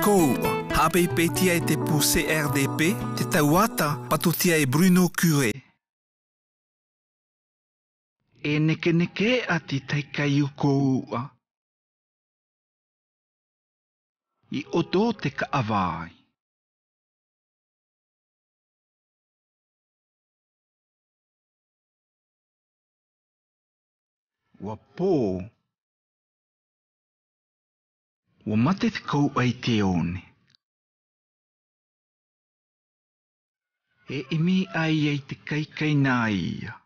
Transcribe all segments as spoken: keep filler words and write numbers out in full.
kou'a, ha'a peipeitia'i te pu C R D P, te tau ata, patutia' e Bruno Curé. E nekenekea' ti taikaiu kou'a i oto te ka'avai. Ua po, ua mate te kou'a i te one. E imi aia i te kaikaina aia.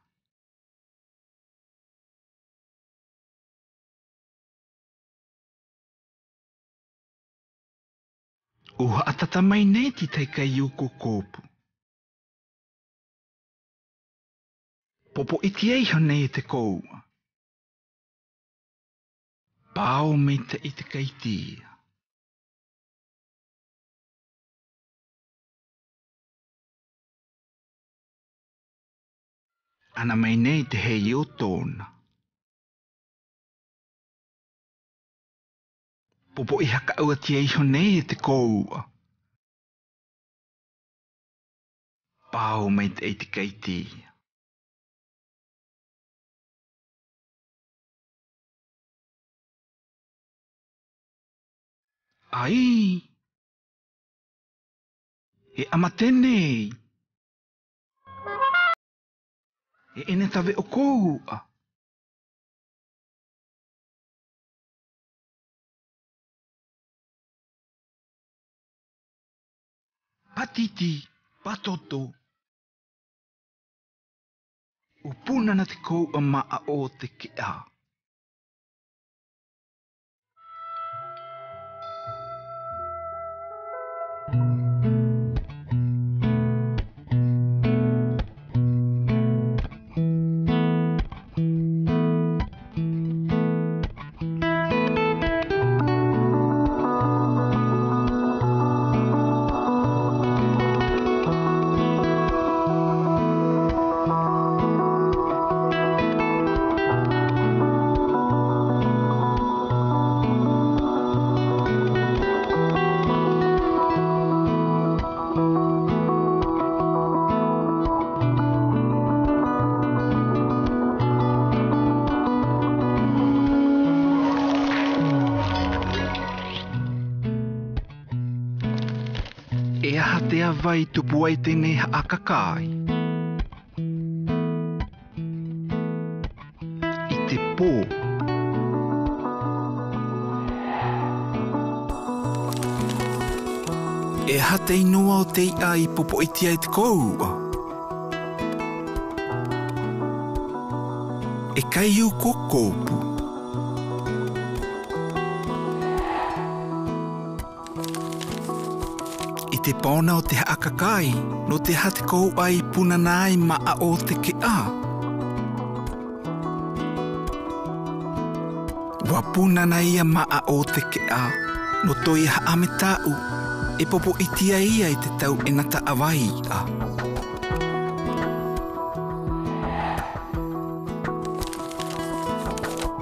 O ha'a tata mai nei ti taikaiu ko kopu. Popo'i tiaiho nei te kou'a. Pao mai te i te kaitia. Ana mai nei te hei otona. Popo'i haka'aua tiaiho nei te kou'a. Pao mai te i te kaitia. Ai. E a mate nei. E ene tawe o kou'a. Patiti, patoto. O punana te kou'a ma'a o te ke'a. E aha te ava i tupu ai te ne ha'a kakai? I te po. E aha te inoa o te i'a i popo'i tia'i te kou'a? E kaiu ko kopu. I te paona o te ha'a kakai, notehā te kou'a i punana ai ma'a o te ke'a. Ua punana ia ma'a o te ke'a, notoi ha'a meta'u, e popo'i tia'i ia i te tau enata awai'a.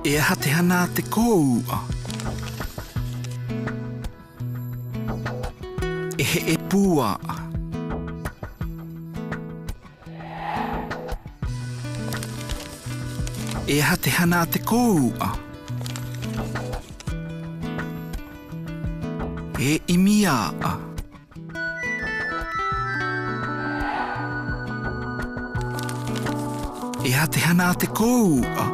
E aha te hana te kou'a? E he'e pua. E aha te hana te kou'a? E imi a'a. E aha te hana te kou'a?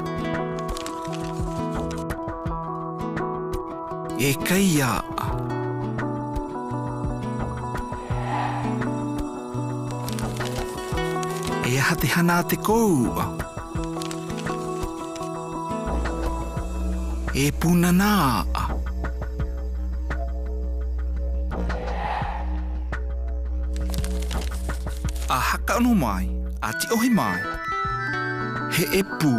E kai a'a. E aha te hana te kou'a? E punana a'a. A haka ono mai, a ti'ohi mai. He'e pu.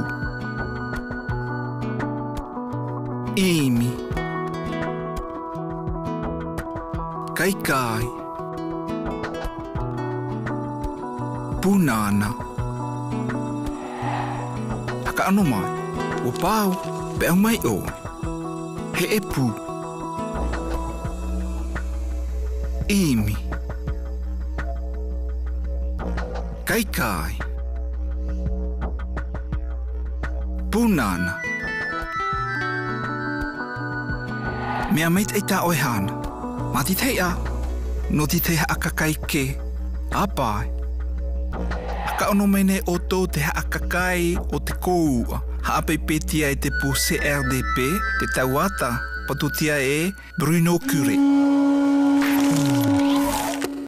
Imi. Kaikai. Punana. Haka ono mai. Ua pau, pe'au mai o. He'e pu. Imi. Kaikai. Punana. Mea maita'i ta'a oe hana. Mati tei a. Noti tei ha'a kakai ke. Apae. Haka ono mai ne oto te ha'a kakai o te koua. Ha'a paipe tia'i te pu C R D P, te tauata, patu tia'i e Bruno Curé.